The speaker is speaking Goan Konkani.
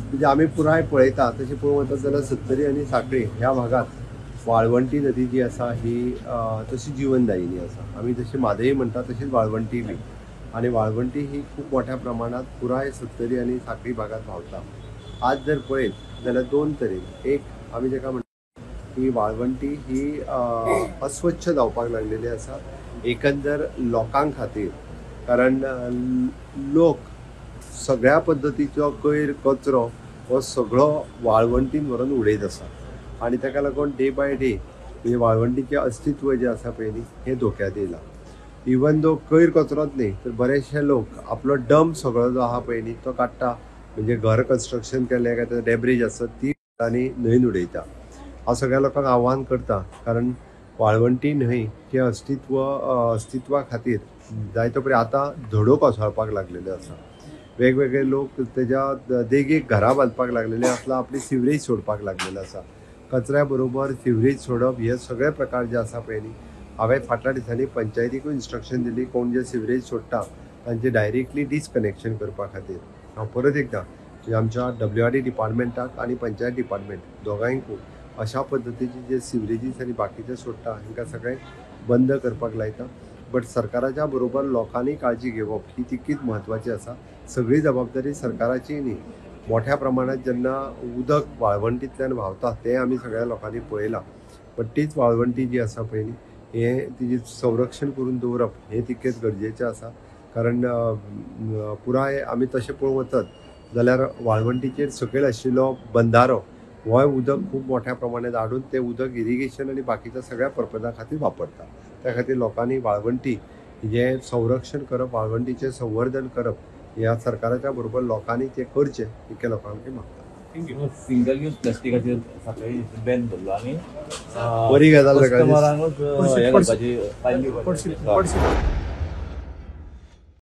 म्हणजे आमी पुराय पळयता तशें पळोवंक वचत जाल्यार सत्तरी आनी साखळी ह्या भागात वाळवंटी नदी जी आसा ही तशी जिवनदायिनी आसा. आमी जशी म्हादई म्हणटा तशीच वाळवंटी बी, आनी वाळवंटी ही खूब मोठ्या प्रमाणात पुराय सत्तरी आनी साखळी भागात व्हांवता. आज जर पळयत जाल्यार दोन तरेन, एक आमी जेका म्हणटा की वाळवंटी ही अस्वच्छ जावपाक लागलेली आसा एकंदर लोकां खातीर, कारण लोक सगळ्या पद्दतीचो कोयर कचरो हो सगळो वाळवंटीन व्हरून उडयत आसा आनी ताका लागून डे बाय डे म्हणजे वाळवंटीचें अस्तित्व जें आसा पळय न्ही हें धोक्यांत येयलां. इवन दो कोयर कचरोच न्ही तर बरेचशे लोक आपलो डंप सगळो जो आहा पळय न्ही तो काडटा, म्हणजे घर कन्स्ट्रक्शन केलें काय ते डेब्रीज आसत ती आनी न्हंयन उडयता. हांव सगळ्या लोकांक आव्हान करता, कारण वाळवंटी न्हंय हें अस्तित्व अस्तित्वा खातीर जायतो पळय आतां धडो कोसळपाक लागलेल्यो आसा. वेगवेगळे लोक तेज्या देगेक घरां बांदपाक लागलेले आसला, आपली सिवरेज सोडपाक लागलेलो आसा. कचऱ्या बरोबर सिवरेज सोडप हे सगळे प्रकार जे आसा पळय न्ही, हांवें फाटल्या दिसांनी पंचायतीकूय इन्स्ट्रक्शन दिली कोण जे सिवरेज सोडटा तांचे डायरेक्टली डिसकनेक्शन करपा खातीर. हांव परत एकदां म्हणजे आमच्या WRD डिपार्टमेंटाक आनी पंचायत डिपार्टमेंट दोगांयकूय अशा पद्दतीचे जे सिवरेजीस आनी बाकीचे सोडटा हांकां सगळें बंद करपाक लायता. बट सरकाराच्या बरोबर लोकांनी काळजी घेवप ही तितकीच म्हत्वाची आसा. सगळी जबाबदारी सरकाराची न्ही, मोठ्या प्रमाणात जेन्ना उदक वाळवंटींतल्यान व्हांवता तें आमी सगळ्या लोकांनी पळयलां, बट तीच वाळवंटी जी आसा पळय न्ही हें तिजें संरक्षण करून दवरप हें तितकेंच गरजेचें आसा. कारण पुराय आमी तशें पळोवंक वचत जाल्यार वाळवंटीचेर सकयल आशिल्लो बंधारो होय उदक खूब मोठ्या प्रमाणात हाडून तें उदक इरिगेशन आनी बाकीच्या सगळ्या पर्पजा खातीर वापरता. त्या खातीर लोकांनी वाळवंटी हें संरक्षण करप, वाळवंटीचें संवर्धन करप ह्या सरकाराच्या बरोबर लोकांनी तें करचें इतकें लोकांक मागता. Thank you. Single use प्लास्टिकाचेर सकाळी बॅन धरलो आनी बरी गजाल. कस्टमरांकूच हें करपाची.